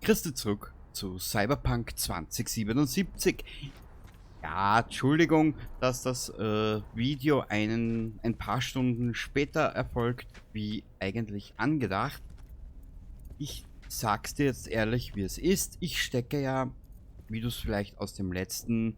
Christi zurück zu Cyberpunk 2077. Ja, Entschuldigung, dass das Video ein paar Stunden später erfolgt, wie eigentlich angedacht. Ich sag's dir jetzt ehrlich, wie es ist. Ich stecke ja, wie du's vielleicht aus dem letzten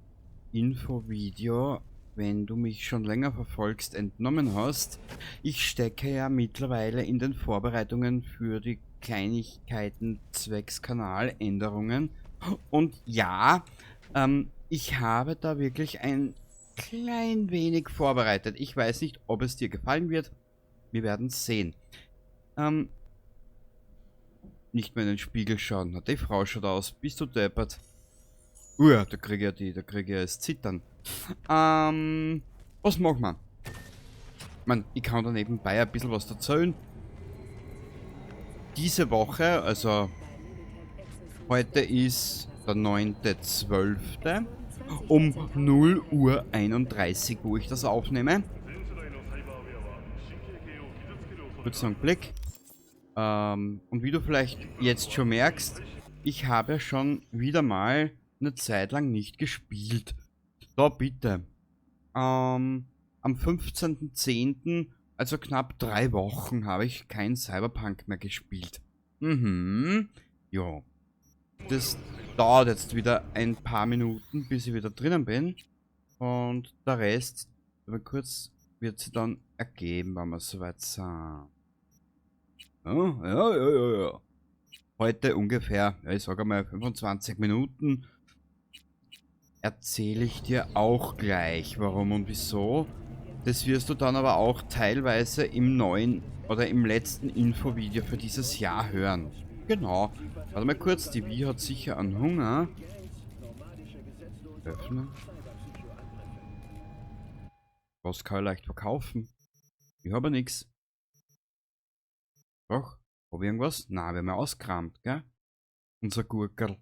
Infovideo, wenn du mich schon länger verfolgst, entnommen hast. Ich stecke ja mittlerweile in den Vorbereitungen für die Kleinigkeiten zwecks Kanaländerungen. Und ja, ich habe da wirklich ein klein wenig vorbereitet. Ich weiß nicht, ob es dir gefallen wird. Wir werden's sehen. Nicht mehr in den Spiegel schauen. Na, die Frau schaut aus. Bist du deppert? Uah, da krieg ich ja die, da krieg ich ja das Zittern. Was machen wir? Ich mein, ich kann da nebenbei ein bisschen was erzählen. Diese Woche, also heute ist der 9.12 um null Uhr einunddreißig, wo ich das aufnehme. Kurzer Augenblick. Und wie du vielleicht jetzt schon merkst, ich habe schon wieder mal eine Zeit lang nicht gespielt. Da bitte. Am 15.10, also knapp 3 Wochen, habe ich kein Cyberpunk mehr gespielt. Ja. Das dauert jetzt wieder ein paar Minuten, bis ich wieder drinnen bin. Und der Rest, aber kurz, wird sich dann ergeben, wenn wir soweit sind. Ja, ja, ja, ja, ja. Heute ungefähr, ja, ich sag einmal 25 Minuten, erzähle ich dir auch gleich, warum und wieso. Das wirst du dann aber auch teilweise im neuen oder im letzten Infovideo für dieses Jahr hören. Genau. Warte mal kurz, die Wii hat sicher einen Hunger. Öffnen. Was kann ich leicht verkaufen? Ich habe nix. Doch, hab ich irgendwas? Na, wir haben ja ausgekramt, gell? Unser Gurkerl.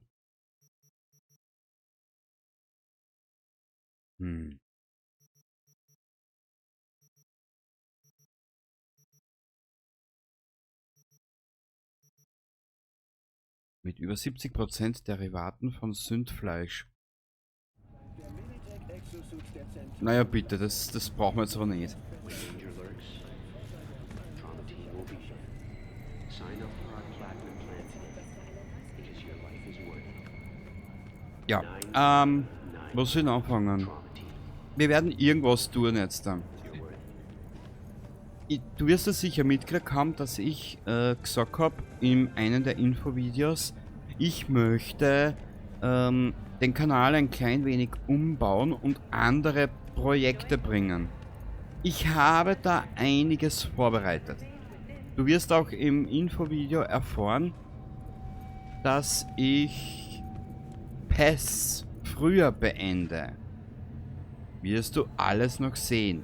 Mit über 70% Derivaten von Sündfleisch. Naja, bitte, das brauchen wir jetzt aber nicht. Ja, wo soll ich anfangen? Wir werden irgendwas tun jetzt dann. Du wirst es sicher mitgekriegt haben, dass ich gesagt hab in einem der Infovideos, ich möchte den Kanal ein klein wenig umbauen und andere Projekte bringen. Ich habe da einiges vorbereitet. Du wirst auch im Infovideo erfahren, dass ich PES früher beende. Wirst du alles noch sehen.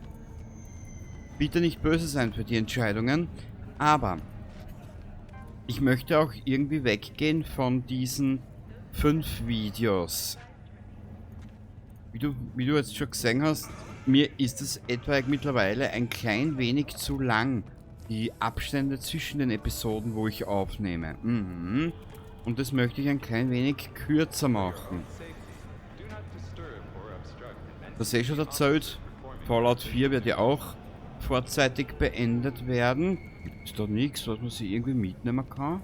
Bitte nicht böse sein für die Entscheidungen, aber ich möchte auch weggehen von diesen 5 Videos. Wie du jetzt schon gesehen hast, mir ist es etwa mittlerweile ein klein wenig zu lang, die Abstände zwischen den Episoden, wo ich aufnehme. Und das möchte ich ein klein wenig kürzer machen. Das ist eh schon erzählt. Fallout 4 wird ja auch vorzeitig beendet werden. Gibt's da nichts, was man sich mitnehmen kann?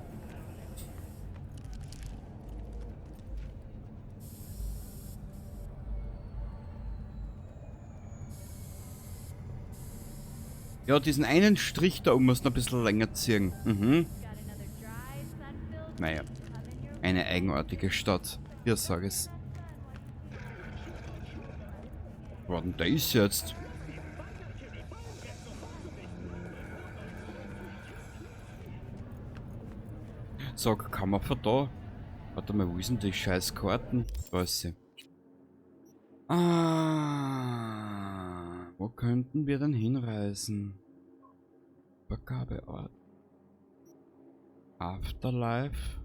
Ja, diesen einen Strich da oben muss noch ein bisschen länger ziehen. Naja, eine eigenartige Stadt. Ja, sag es. Was denn das jetzt? Sag, kann man von da? Warte mal, wo ist denn die scheiß Karten? Da ist sie. Wo könnten wir denn hinreisen? Übergabeort. Afterlife.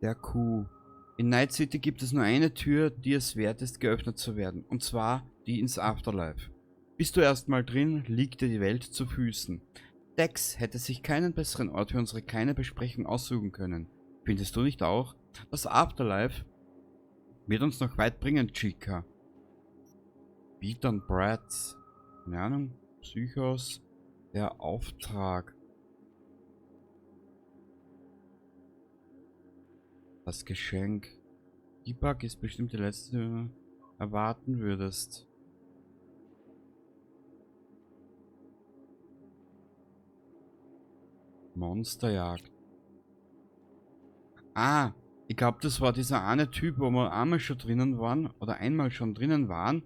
Der Kuh. In Night City gibt es nur eine Tür, die es wert ist, geöffnet zu werden. Und zwar die ins Afterlife. Bist du erstmal drin, liegt dir die Welt zu Füßen. Dex hätte sich keinen besseren Ort für unsere kleine Besprechung aussuchen können. Findest du nicht auch? Das Afterlife wird uns noch weit bringen, Chica. Beat on Brats. Keine Ahnung. Psychos. Der Auftrag. Das Geschenk. Debug ist bestimmt die letzte, die du erwarten würdest. Monsterjagd. Ah, ich glaube, das war dieser eine Typ, wo wir einmal schon drinnen waren, oder einmal schon drinnen waren.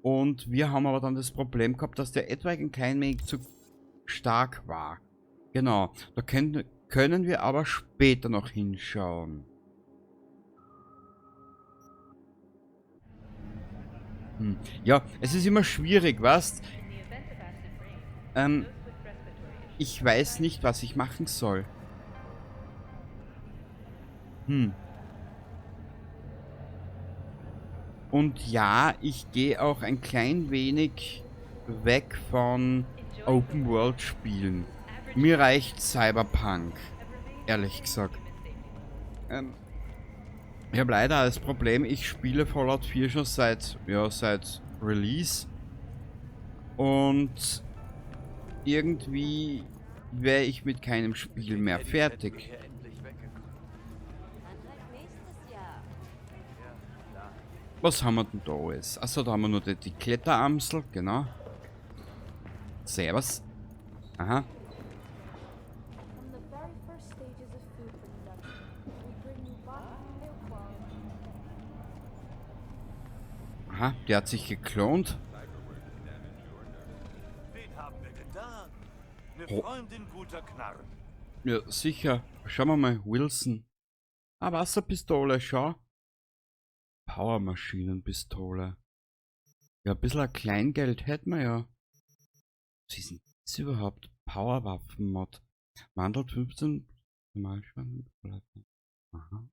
Und wir haben aber dann das Problem gehabt, dass der etwa ein klein wenig zu stark war. Genau, da können wir aber später noch hinschauen. Hm. Ja, es ist immer schwierig, weißt? Ich weiß nicht, was ich machen soll. Hm. Und ja, ich gehe auch ein klein wenig weg von Open-World-Spielen. Mir reicht Cyberpunk, ehrlich gesagt. Ich habe leider das Problem, ich spiele Fallout 4 schon seit Release. Und irgendwie wäre ich mit keinem Spiel mehr fertig. Was haben wir denn da alles? Achso, da haben wir nur die Kletteramsel, genau. Servus. Aha. Aha, der hat sich geklont. Wen haben wir denn da? Eine Oh. Freundin guter Knarren. Ja, sicher. Schauen wir mal, Wilson. Ah, Wasserpistole, schau. Powermaschinenpistole. Ja, ein bisschen ein Kleingeld hätten wir ja. Was ist denn das überhaupt? Powerwaffen-Mod. Wandelt 15 Mal schon. Aha.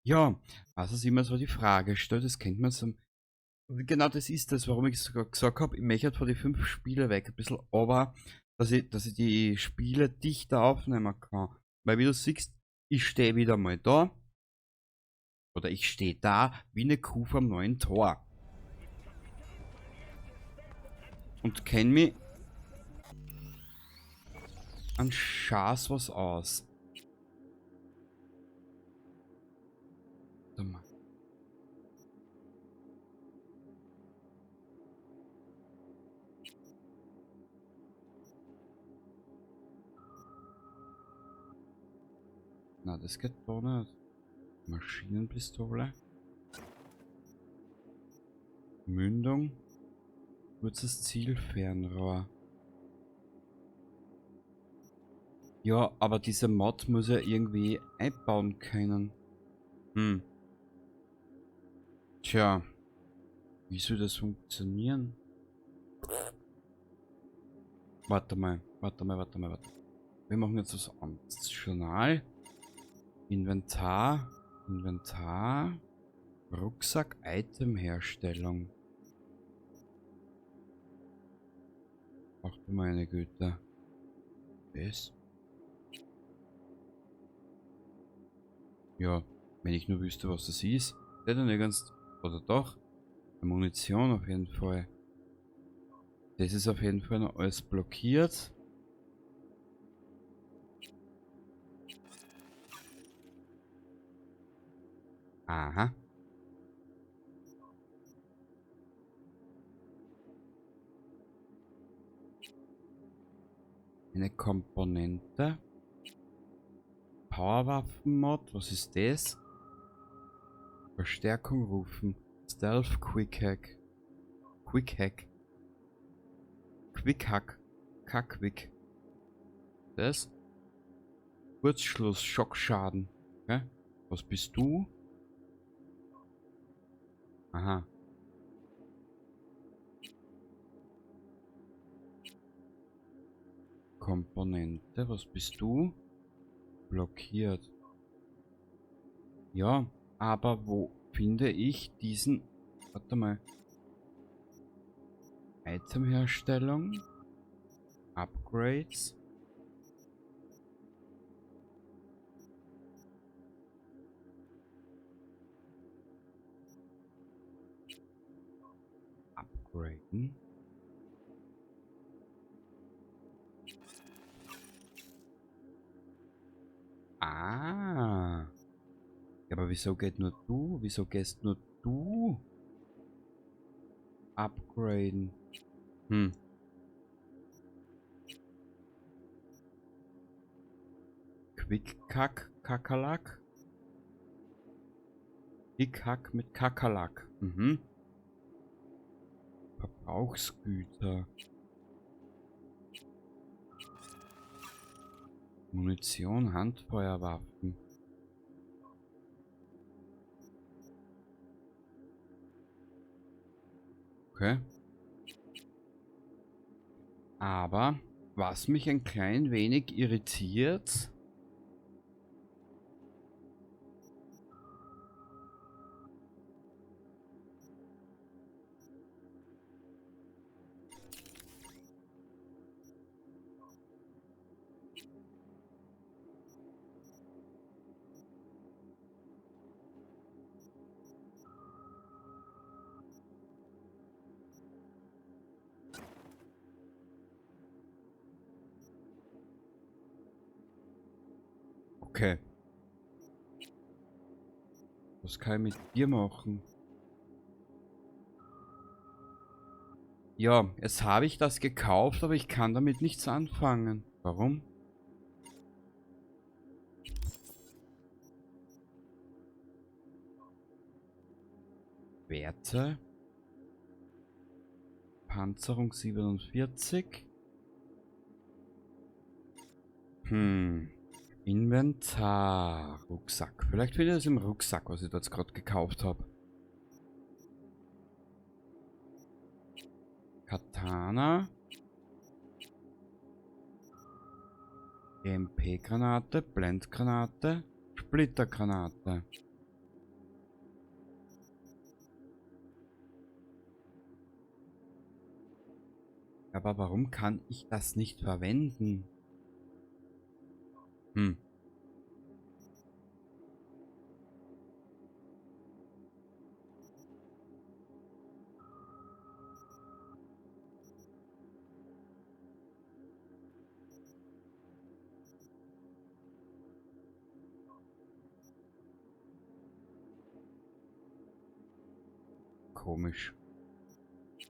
Ja, was ist immer so die Frage stellt, das kennt man so. Genau das ist das, warum ich sogar gesagt hab, ich möchte vor die 5 Spiele weg, ein bisschen, aber dass ich die Spiele dichter aufnehmen kann. Weil wie du siehst, ich stehe wieder mal da. Oder ich stehe da wie eine Kuh vorm neuen Tor. Und kenn mich an Schaß was aus. Warte mal. Na, das geht doch nicht. Maschinenpistole. Mündung. Kurzes Zielfernrohr. Ja, aber diese Mod muss ja irgendwie einbauen können. Hm. Tja. Wie soll das funktionieren? Warte mal, warte mal, warte mal, warte. Wir machen jetzt was anderes. Journal. Inventar. Inventar. Rucksack, Itemherstellung. Ach du meine Güte. Was? Ja, wenn ich nur wüsste, was das ist. Der dann ganz. Oder doch? Munition auf jeden Fall. Das ist auf jeden Fall noch alles blockiert. Aha. Eine Komponente. Powerwaffen-Mod, was ist das? Verstärkung rufen. Stealth Quick Hack. Quick Hack. Quick Hack. Kack-Quick. Das? Kurzschluss, Schockschaden. Okay. Was bist du? Aha. Komponente, was bist du? Blockiert. Ja, aber wo finde ich diesen... Warte mal. Itemherstellung. Upgrades. Upgraden. Ah. Ja, aber wieso geht nur du? Wieso gehst nur du upgraden? Hm. Quick-Kack, Kakerlak. Hickhack mit Kakerlak. Mhm. Verbrauchsgüter. Munition, Handfeuerwaffen. Okay. Aber was mich ein klein wenig irritiert... Okay. Was kann ich mit dir machen? Ja, jetzt habe ich das gekauft, aber ich kann damit nichts anfangen. Warum? Werte. Panzerung 47. Inventar, Rucksack. Vielleicht finde ich das im Rucksack, was ich dort gerade gekauft habe. Katana. EMP-Granate, Blendgranate, Splittergranate. Aber warum kann ich das nicht verwenden? Hm. Komisch.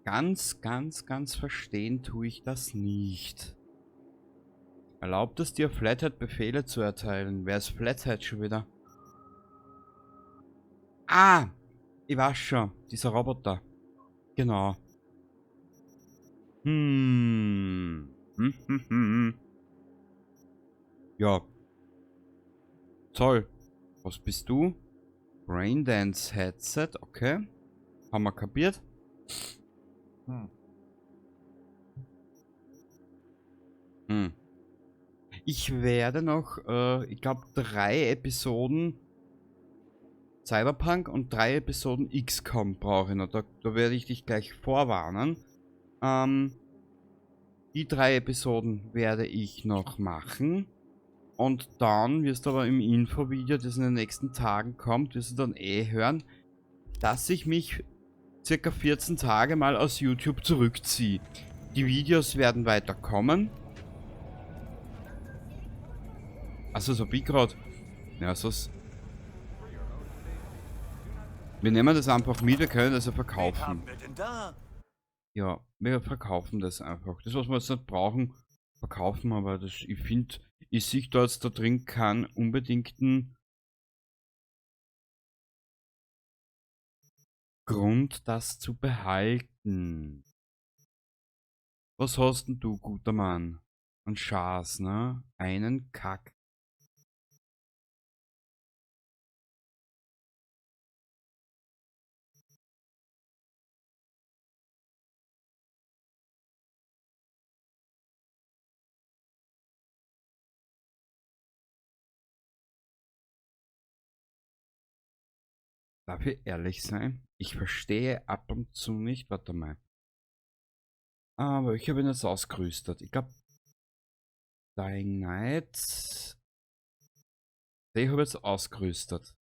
Ganz, ganz, ganz verstehen tue ich das nicht. Erlaubt es dir, Flathead Befehle zu erteilen? Wer ist Flathead schon wieder? Ah! Ich weiß schon. Dieser Roboter. Genau. Ja. Toll. Was bist du? Braindance Headset. Okay. Haben wir kapiert. Ich werde noch, ich glaub, 3 Episoden Cyberpunk und 3 Episoden XCOM brauche ich noch. Da werde ich dich gleich vorwarnen. Die 3 Episoden werde ich noch machen. Und dann wirst du aber im Infovideo, das in den nächsten Tagen kommt, wirst du dann eh hören, dass ich mich circa 14 Tage mal aus YouTube zurückziehe. Die Videos werden weiter kommen. Achso, so bin ich grad. Ja, so ist. Wir nehmen das einfach mit, wir können das ja verkaufen. Wen haben wir denn da? Ja, wir verkaufen das einfach. Das, was wir jetzt nicht brauchen, verkaufen wir, aber das, ich find, ich sehe da jetzt da drin keinen unbedingten Grund, das zu behalten. Was hast denn du, guter Mann? Ein Schaß, ne? Einen Kack. Darf ich ehrlich sein? Ich verstehe ab und zu nicht. Warte mal. Aber ich habe ihn jetzt ausgerüstet. Ich glaube, Dying Night. Den habe ich jetzt ausgerüstet.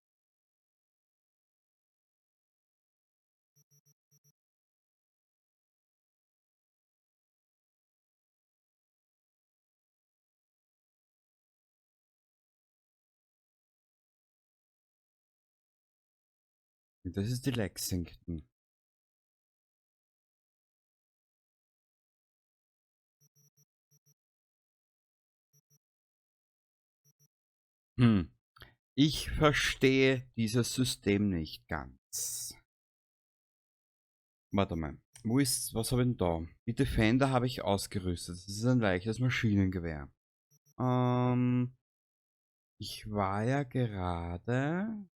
Das ist die Lexington. Hm. Ich verstehe dieses System nicht ganz. Warte mal. Was habe ich denn da? Die Defender habe ich ausgerüstet. Das ist ein leichtes Maschinengewehr. Ich war ja gerade...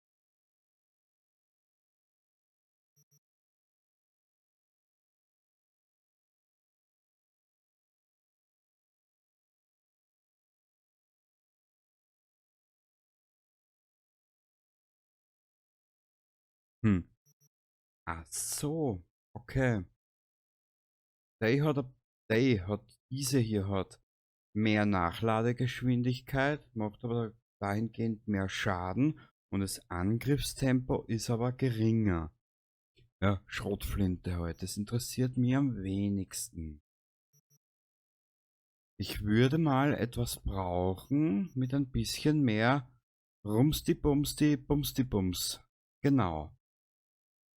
Hm. Ach so, okay. Diese hier hat mehr Nachladegeschwindigkeit, macht aber dahingehend mehr Schaden und das Angriffstempo ist aber geringer. Ja, Schrotflinte halt, das interessiert mich am wenigsten. Ich würde mal etwas brauchen mit ein bisschen mehr Rumsti-Bumsti, Bumsti-Bums. Genau.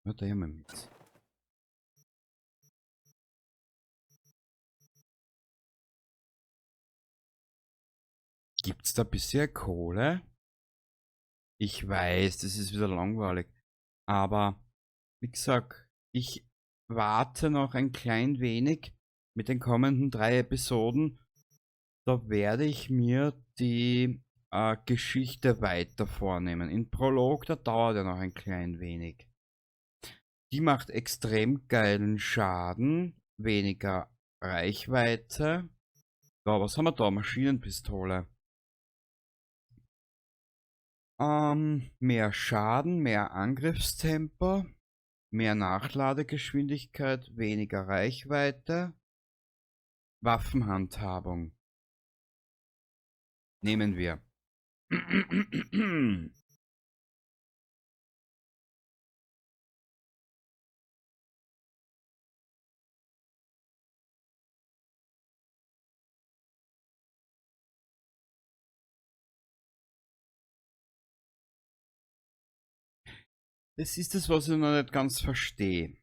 Hört da jemand mit? Gibt's da bisher Kohle? Ich weiß, das ist wieder langweilig. Aber, wie gesagt, ich warte noch ein klein wenig mit den kommenden 3 Episoden. Da werde ich mir die Geschichte weiter vornehmen. In Prolog, da dauert ja noch ein klein wenig. Die macht extrem geilen Schaden, weniger Reichweite. So, was haben wir da? Maschinenpistole. Mehr Schaden, mehr Angriffstempo, mehr Nachladegeschwindigkeit, weniger Reichweite. Waffenhandhabung. Nehmen wir. Das ist das, was ich noch nicht ganz verstehe.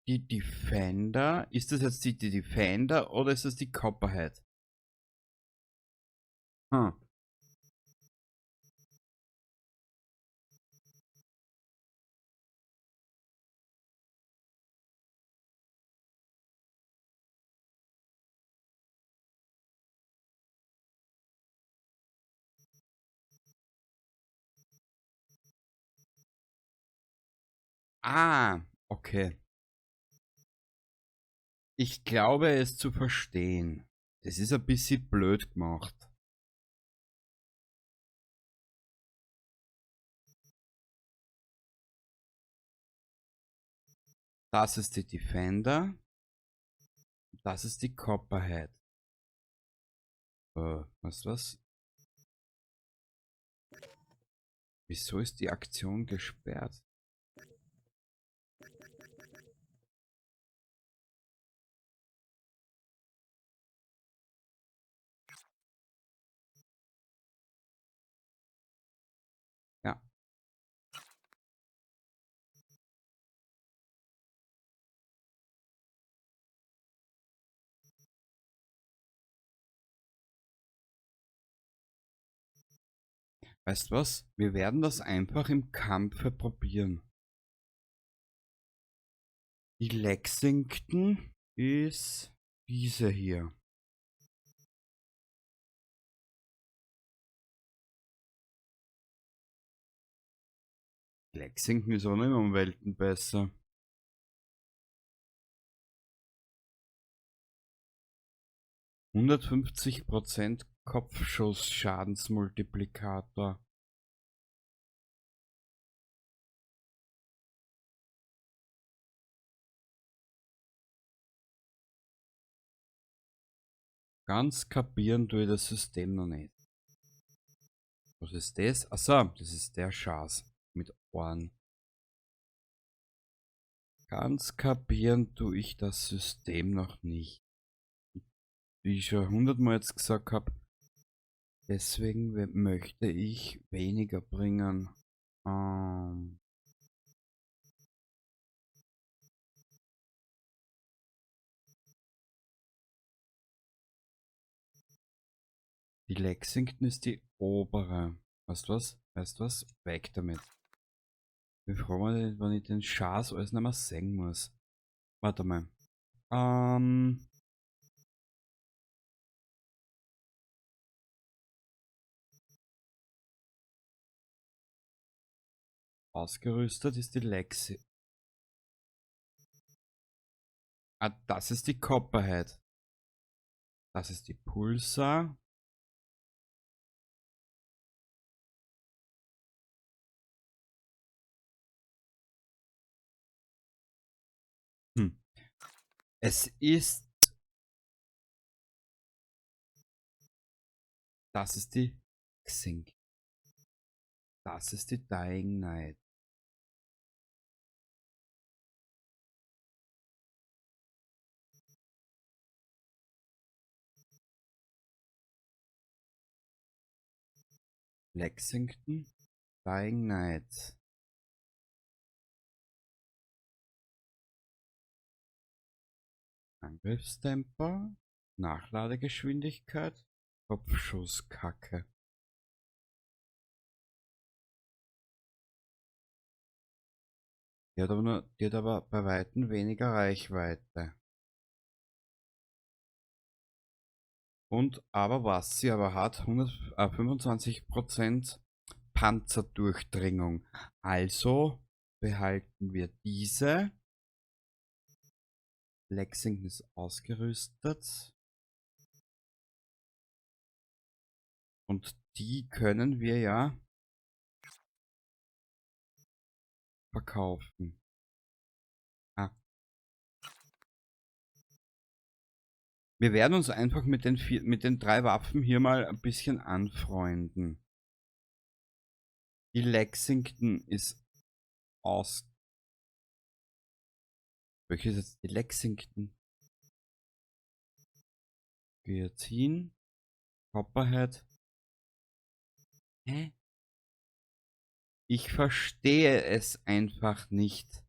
Die Defender, ist das jetzt die Defender oder ist das die Copperhead? Hm. Ah, okay. Ich glaube es zu verstehen. Das ist ein bisschen blöd gemacht. Das ist die Defender. Das ist die Copperhead. Weißt du was? Wieso ist die Aktion gesperrt? Ja. Weißt du was? Wir werden das einfach im Kampfe probieren. Die Lexington ist diese hier. Lexington ist auch nicht mehr um Welten besser. 150% Kopfschuss-Schadensmultiplikator. Ganz kapieren tue ich das System noch nicht. Was ist das? Achso, das ist der Schatz mit Ohren. Ganz kapieren tue ich das System noch nicht. Wie ich schon 100-mal jetzt gesagt hab, deswegen möchte ich weniger bringen. Die Lexington ist die obere. Weißt du was? Weißt du was? Weg damit. Ich bin froh, wenn ich den Schatz alles nicht mehr sehen muss. Warte mal. Ausgerüstet ist die Lexi. Ah, das ist die Copperhead. Das ist die Pulsar. Es ist... Das ist die Xing. Das ist die Dying Night. Lexington, Dying Night. Angriffstempo, Nachladegeschwindigkeit, Kopfschusskacke. Die hat aber nur, die hat aber bei weitem weniger Reichweite. Und aber was sie aber hat, 125% Panzerdurchdringung. Also behalten wir diese. Lexington ist ausgerüstet. Und die können wir ja verkaufen. Ah. Wir werden uns einfach mit den drei Waffen hier mal ein bisschen anfreunden. Die Lexington ist aus... Welche ist jetzt die Lexington? Guillotine. Copperhead. Hä? Ich verstehe es einfach nicht.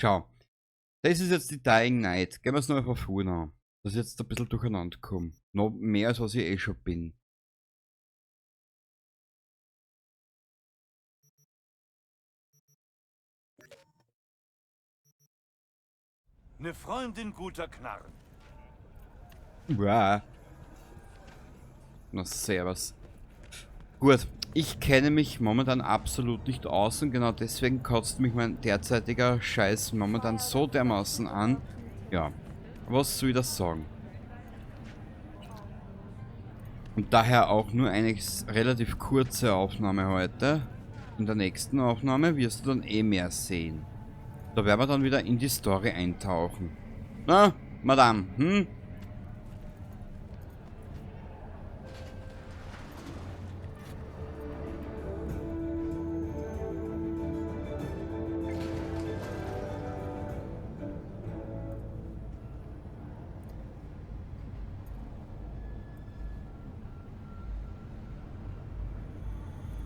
Schau. Das ist jetzt die Dying Night. Gehen wir es noch von vorne an. Dass ich jetzt ein bisschen durcheinander komme. Noch mehr als was ich eh schon bin. Eine Freundin guter Knarren. Wow. Na, servus. Gut, ich kenne mich momentan absolut nicht aus und genau deswegen kotzt mich mein derzeitiger Scheiß momentan so dermaßen an. Ja, was soll ich das sagen? Und daher auch nur eine relativ kurze Aufnahme heute. In der nächsten Aufnahme wirst du dann eh mehr sehen. Da werden wir dann wieder in die Story eintauchen. Na, Madame, hm?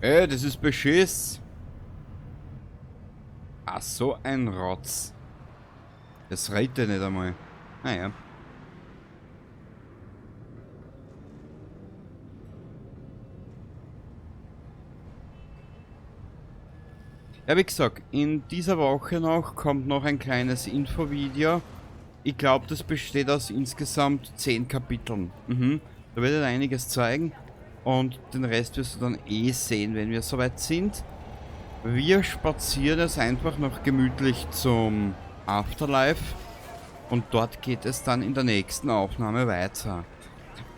Ey, das ist Beschiss. Ach, so ein Rotz. Das reicht ja nicht einmal. Naja. Ja, wie gesagt, in dieser Woche noch kommt noch ein kleines Infovideo. Ich glaub, das besteht aus insgesamt 10 Kapiteln. Da wird einiges zeigen. Und den Rest wirst du dann eh sehen, wenn wir soweit sind. Wir spazieren jetzt einfach noch gemütlich zum Afterlife. Und dort geht es dann in der nächsten Aufnahme weiter.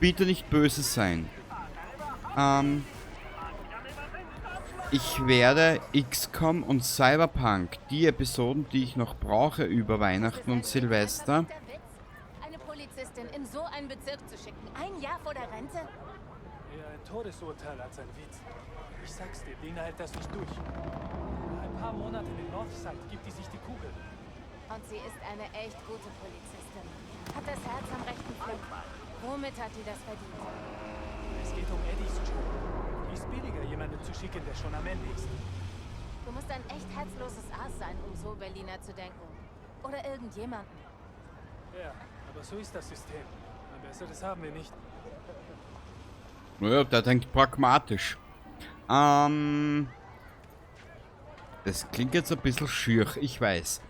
Bitte nicht böse sein. Ich werde XCOM und Cyberpunk, die Episoden, die ich noch brauche über Weihnachten und Silvester. Eine Polizistin in so einen Bezirk zu schicken, ein Jahr vor der Rente? Eher ein Todesurteil als ein Witz. Ich sag's dir, Dina hält das nicht durch. Nach ein paar Monaten in Northside gibt die sich die Kugel. Und sie ist eine echt gute Polizistin. Hat das Herz am rechten Fleck. Womit hat die das verdient? Es geht um Eddies Job. Ist billiger, jemanden zu schicken, der schon am Ende ist. Du musst ein echt herzloses Aas sein, um so über Lina zu denken. Oder irgendjemanden. Ja, aber so ist das System. Ein besseres haben wir nicht. Naja, der denkt pragmatisch. Das klingt jetzt ein bisschen schier, ich weiß.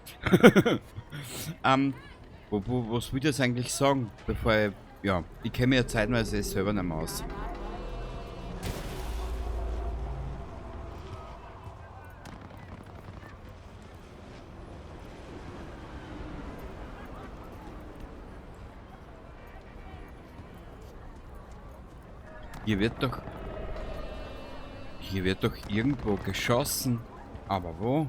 Was will ich jetzt eigentlich sagen, bevor ich... Ja, ich kenne mir ja zeitweise selber nicht mehr aus. Hier wird doch irgendwo geschossen. Aber wo?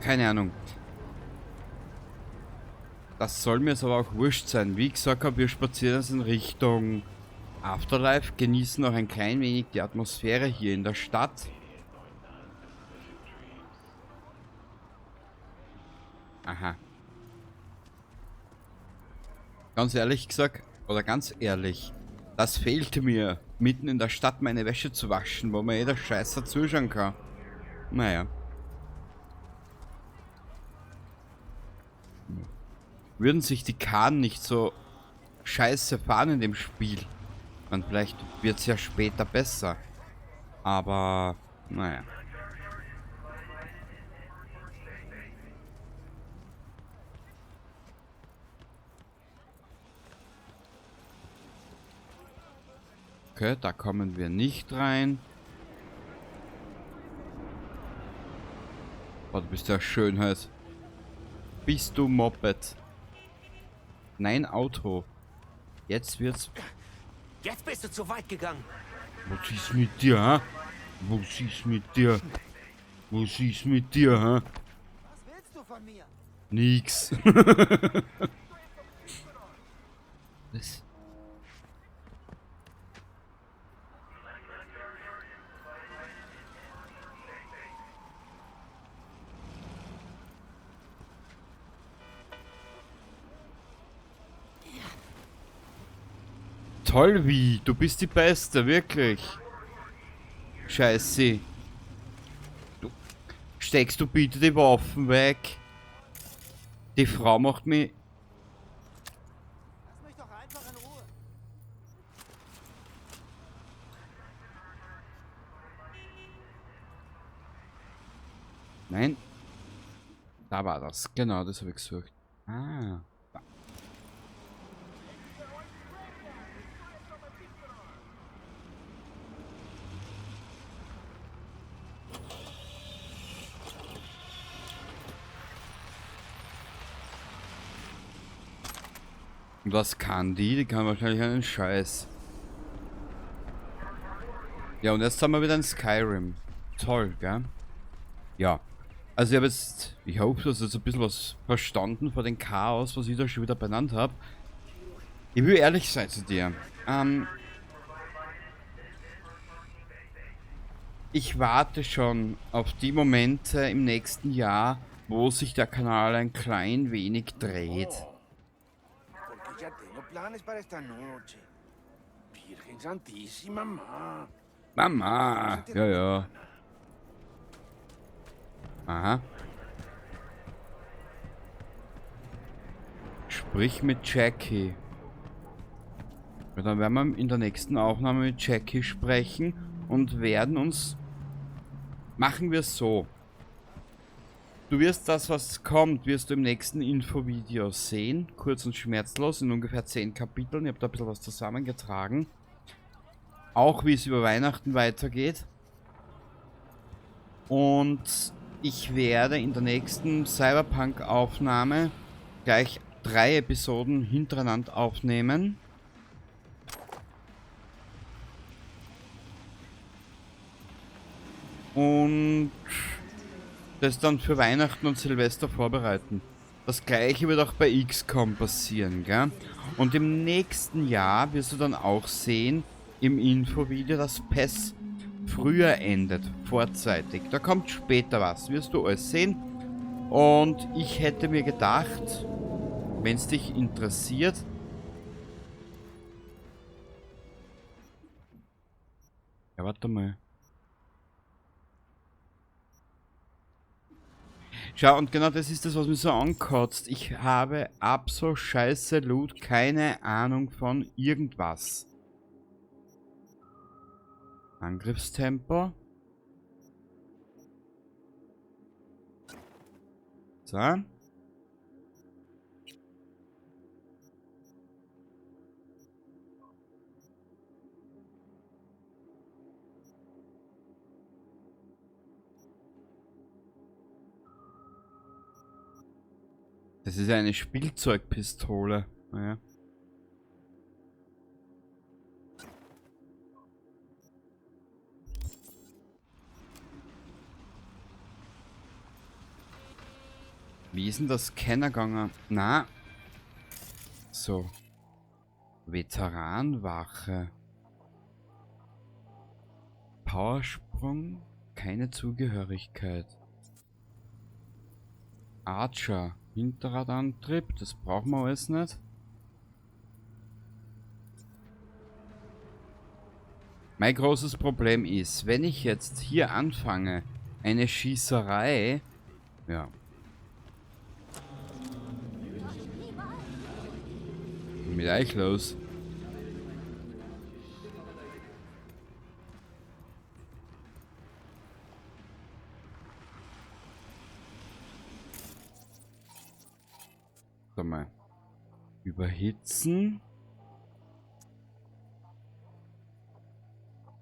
Keine Ahnung. Das soll mir jetzt aber auch wurscht sein. Wie ich gesagt habe, wir spazieren jetzt in Richtung Afterlife, genießen noch ein klein wenig die Atmosphäre hier in der Stadt. Aha. Ganz ehrlich gesagt, oder ganz ehrlich, das fehlte mir, mitten in der Stadt meine Wäsche zu waschen, wo mir jeder Scheißer zuschauen kann. Naja. Würden sich die Kahn nicht so scheiße fahren in dem Spiel? Und vielleicht wird's ja später besser. Aber, naja. Okay, da kommen wir nicht rein. Boah, du bist ja Schönheit. Bist du Moped? Nein, Auto. Jetzt wird's... Jetzt bist du zu weit gegangen. Was ist mit dir, hä? Was ist mit dir? Was ist mit dir, hä? Was willst du von mir? Nix. Was? Toll, wie? Du bist die Beste, wirklich. Scheiße. Du, steckst du bitte die Waffen weg? Die Frau macht mich... Lass mich doch einfach in Ruhe. Nein. Da war das. Genau, das habe ich gesucht. Ah. Und was kann die? Die kann wahrscheinlich einen Scheiß. Ja, und jetzt haben wir wieder ein Skyrim. Toll, gell? Ja. Also ich habe jetzt, ich hoffe, dass ich jetzt ein bisschen was verstanden vor dem Chaos, was ich da schon wieder benannt hab. Ich will ehrlich sein zu dir. Ich warte schon auf die Momente im nächsten Jahr, wo sich der Kanal ein klein wenig dreht. Porque ya tengo planes para esta noche. Virgen Santísima, Mama. Mama, ja, ja. Aha. Sprich mit Jackie. Ja, dann werden wir in der nächsten Aufnahme mit Jackie sprechen und werden uns... Machen wir es so. Du wirst das, was kommt, wirst du im nächsten Infovideo sehen. Kurz und schmerzlos, in ungefähr 10 Kapiteln. Ich habe da ein bisschen was zusammengetragen. Auch wie es über Weihnachten weitergeht. Und ich werde in der nächsten Cyberpunk-Aufnahme gleich 3 Episoden hintereinander aufnehmen. Und das dann für Weihnachten und Silvester vorbereiten. Das gleiche wird auch bei XCOM passieren, gell? Und im nächsten Jahr wirst du dann auch sehen, im Infovideo, dass PES früher endet, vorzeitig. Da kommt später was, wirst du alles sehen. Und ich hätte mir gedacht, wenn's dich interessiert... Ja, warte mal. Schau, und genau das ist das, was mich so ankotzt. Ich habe absolut scheiße Loot, keine Ahnung von irgendwas. Angriffstempo. So. Das ist ja eine Spielzeugpistole. Naja. Wie ist denn das Scanner gegangen? Na. So. Veteranwache. Powersprung. Keine Zugehörigkeit. Archer. Hinterradantrieb, das brauchen wir alles nicht. Mein großes Problem ist, wenn ich jetzt hier anfange, eine Schießerei... Ja. Mit euch los. Mal. Überhitzen.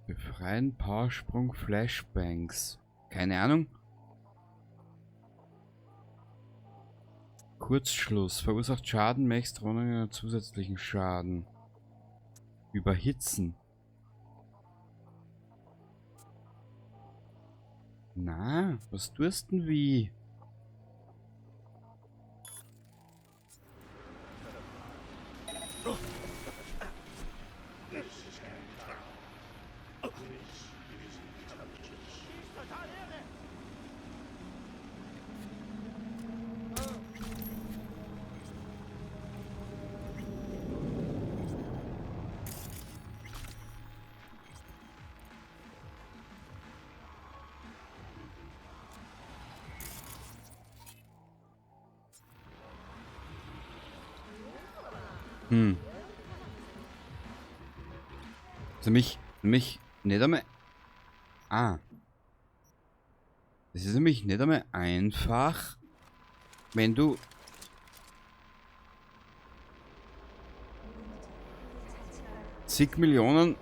Befreien, Powersprung, Flashbangs. Keine Ahnung. Kurzschluss. Verursacht Schaden, Max Drohnen zusätzlichen Schaden. Überhitzen. Na, was tust denn wie? Also mich nicht einmal... Ah. Das ist nämlich nicht einmal einfach, wenn du... zig Millionen...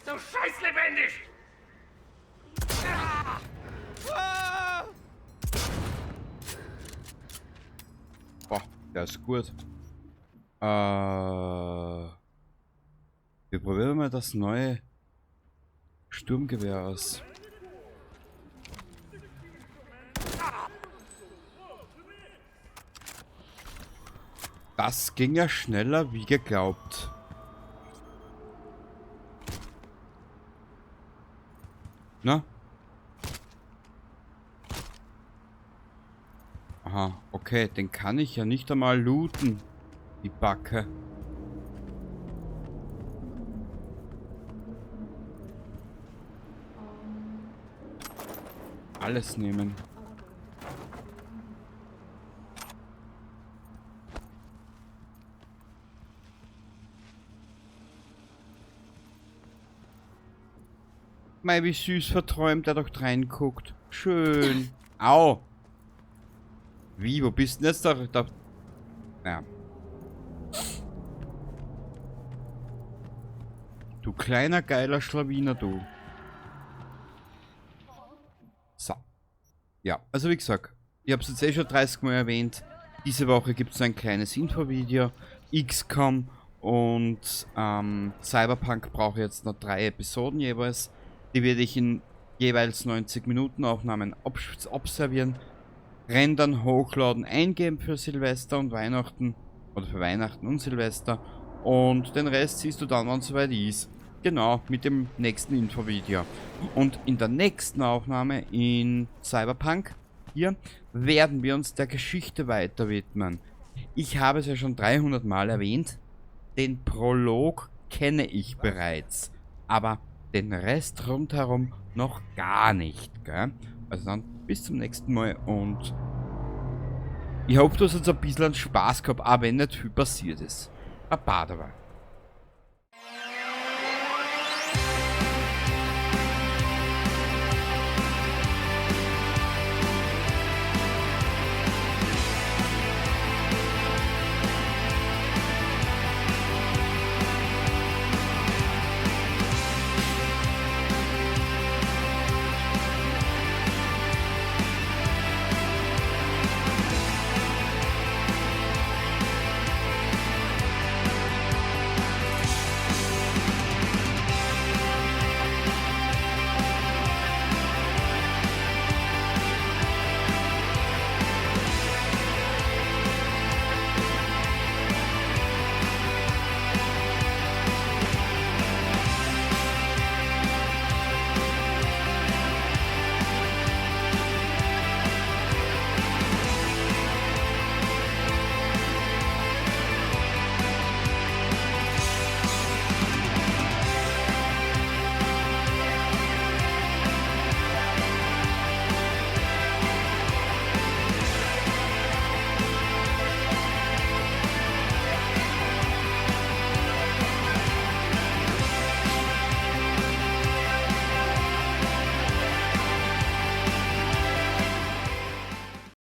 So scheißlebendig! Boah, der ist gut. Wir probieren mal das neue Sturmgewehr aus. Das ging ja schneller wie geglaubt. Na? Aha, okay, den kann ich ja nicht einmal looten. Die Backe. Alles nehmen. Mei, wie süß verträumt er doch reinguckt. Schön. Au. Wie, wo bist du denn jetzt da? Da. Ja. Du kleiner, geiler Schlawiner, du. So. Ja, also wie gesagt, ich hab's jetzt eh schon 30 Mal erwähnt. Diese Woche gibt's ein kleines Infovideo. XCOM und Cyberpunk brauche ich jetzt noch 3 Episoden jeweils. Die werde ich in jeweils 90 Minuten Aufnahmen observieren, rendern, hochladen, eingeben für Silvester und Weihnachten. Oder für Weihnachten und Silvester. Und den Rest siehst du dann, wenn's soweit ist. Genau, mit dem nächsten Infovideo. Und in der nächsten Aufnahme in Cyberpunk hier werden wir uns der Geschichte weiter widmen. Ich habe es ja schon 300 Mal erwähnt. Den Prolog kenne ich bereits. Aber den Rest rundherum noch gar nicht, gell? Also dann bis zum nächsten Mal und ich hoffe, du hast jetzt ein bisschen Spaß gehabt, auch wenn nicht viel passiert ist. Baba dabei.